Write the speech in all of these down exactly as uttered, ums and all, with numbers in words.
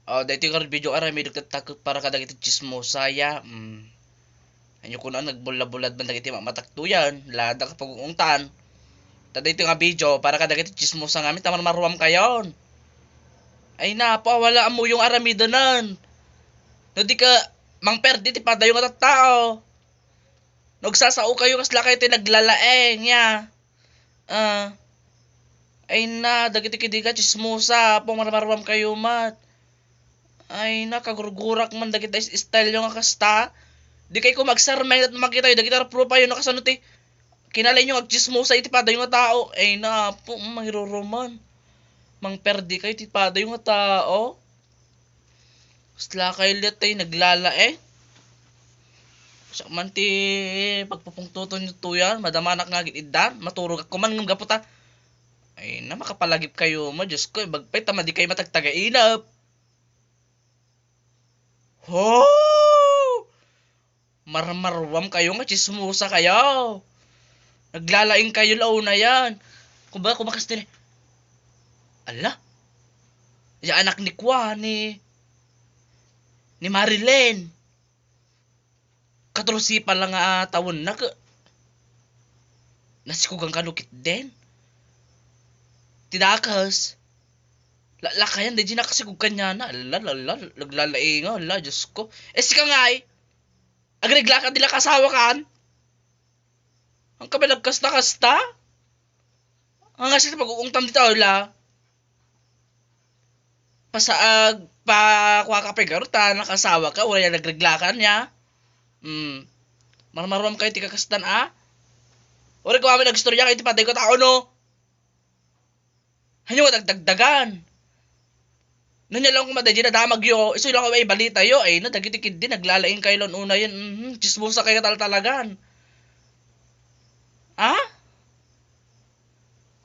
O, daytoy nga video aramidek tatta para kadagiti chismosa, ya. Mm. Ania kuno, nagbullabulad man dagiti mamataktuyan, lada kapag-uungtan. Ta daytoy nga video para kadagiti chismosa ngamin, ta marmaruam kayon. Ay, napo, wala ammuyong aramidenan. No di ka, mangperdi ti padayo nga tattao. Nagsasao kayo, kasla kayo ti naglalaeng, ya. Ah. Ay na, dagiti kidi nga chismosa, apo, marmaruam kayo met. Ay na, kagurgurak man dagiti is-, style yo nga kasta. Di kayo ko magsarmeng at makita yo, dagiti rupayo, no, kasano ti kinalayo nga agchismosa iti padayo nga tao. Ay na, apo, mm, mangiruruman. Mangperdi kayo ti padayo nga tao. Kasla kayo latta ti naglalaeng. Siak man ti pagpupungtoton yo tuyan, madamanak nga agid-iddan, maturogak kuman ngem gapu ta. Ay na, makapalagip kayo met, Diyos ko, ibagpay ta madi kayo matagtagainep. Ho! Marmaruam kayo nga chismosa kayo. Naglalaing kayo la unayen. Kumba-, kumakas din eh. Ala? Ya anak ni Kua, ni, ni Marilyn. Katorse pa lang nga tawenna, ke-, nasikugan kano ketdin. Ti dakes. La-, lakayan, di di nakasikog kaniana. Ala, ala, ala, naglalainga, ala, Diyos ko. Eh, sika ngay, agregla ka, di la kasawa kan? Ang kami nagkasta-kasta? Ang asal pag-uungtam dito, ala. Pasaag, pa, kuha ka pay garot, ta nakasawa ka, wala yan nagregla kaniana. Hmm. Marmaruam kayo ti kakastan, a? Uri ko amin nagstorya kayo ti patay ko tao, no? Hanyo nga dagdagdagan. No, nia lang koma daydi nadamag yo, isu lang koma ibalita yo, ay na, dagiti kidi, naglalaing kayo lan unayen, mhm, chismosa kayo taltalagan. Ha?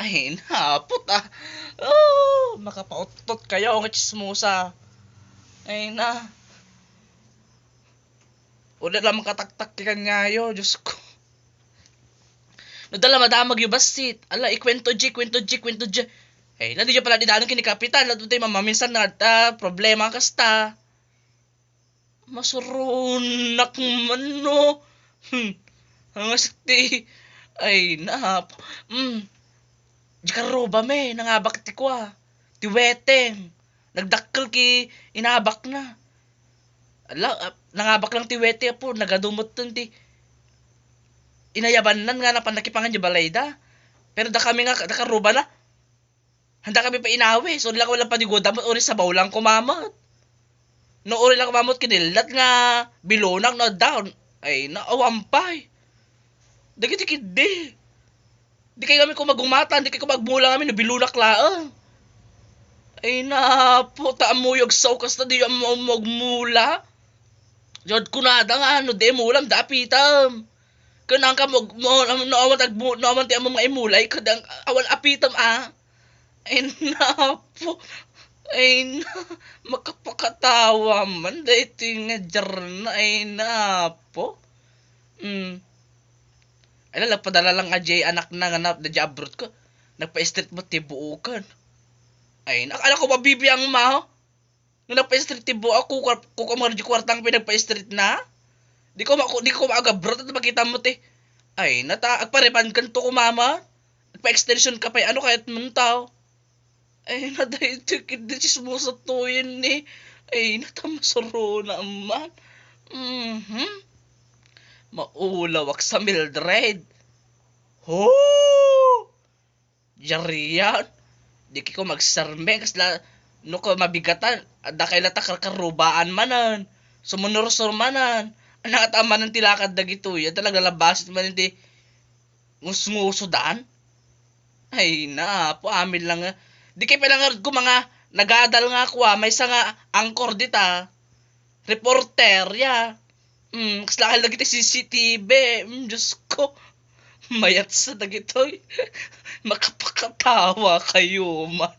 Ay, napot, ah. Oh, makapauttot kayo nga chismosa. Ay na. Wala lang makataktak ti kaniayo, Diyos ko. No, dala madamag yo bassit. Ala, ikwento di, kwento di, kwento di. Eh, na di pala di danon kini kapitan, lato ti mamaminsan na ta problema kasta. Masuronak man, no? Hmm. Ang asik ti, ay, na, mm. Di karuba me, nangabak ti kua. Ti weteng. Nagdakkel ki inabak na. Ala, ah, nangabak lang ti weteng, apo, nagadumetten ti inayabannan nga napan nakipangan di balayda. Pero da kami nga, da karuba na. Handa kami pa inawis, uri lang wala paniguda met, uri sabaw lang kumamat. No, uri lang kumamat, kinillat nga bilunak, no, adda. Ay, na, awan pay. Dagiti kidi. Di kayo kami kumagumatan, di kayo kumagmula kami, no, bilunak laeng. Ay, napo, ta ammuyog sao kasta, di ammo, ammo agmula. Jod kunada nga, no, di mulam, da apitam. Kanang ka mo, mo, no, awan tagbu-, no, awan ti ammo nga imulay, kadang awan apitam, ah. Ay, napo. Ay, na, makapakatawa man. Daytoy nga jarna, ay, napo. Mm. Ay, nagpadala lang a jay anak na nga na, na abroad ko. Nagpa-street mo, tibuukan. Ay, na, ala ko mabibiang ma, ho? No nagpa-street ti buak, kukua-, kukua mo di kuartang pinagpa-street na? Di ko ma-, di ko maagabrot at makita mo ti, ay, nata-, agpareban kan to kumama. Nagpa-extension ka pa, ano kayat mo tao? Ay, na daytoy, kidi chismosa to yun eh. Ay, nata, masuro na man. Mhm. Maulawak sa Mildred. Ho! Diarrhea. Di ko magsarmeng, kasla, no, ko mabigatan, adda kay latta karkarubaan manen, sumunursur manen, anakata manen ti lakad dagitoy, talaga labasit manen ti ngusngusudan. Ay, napo, amin lang nga. Di kay pala nga ko mga nagadal nga kua, maysa nga angkor dita. Reporter, ya. Mm, kasla kay lagi ti C C T V. Mm, Diyos ko. Mayat sa dagitoy. Makapakatawa kayo man.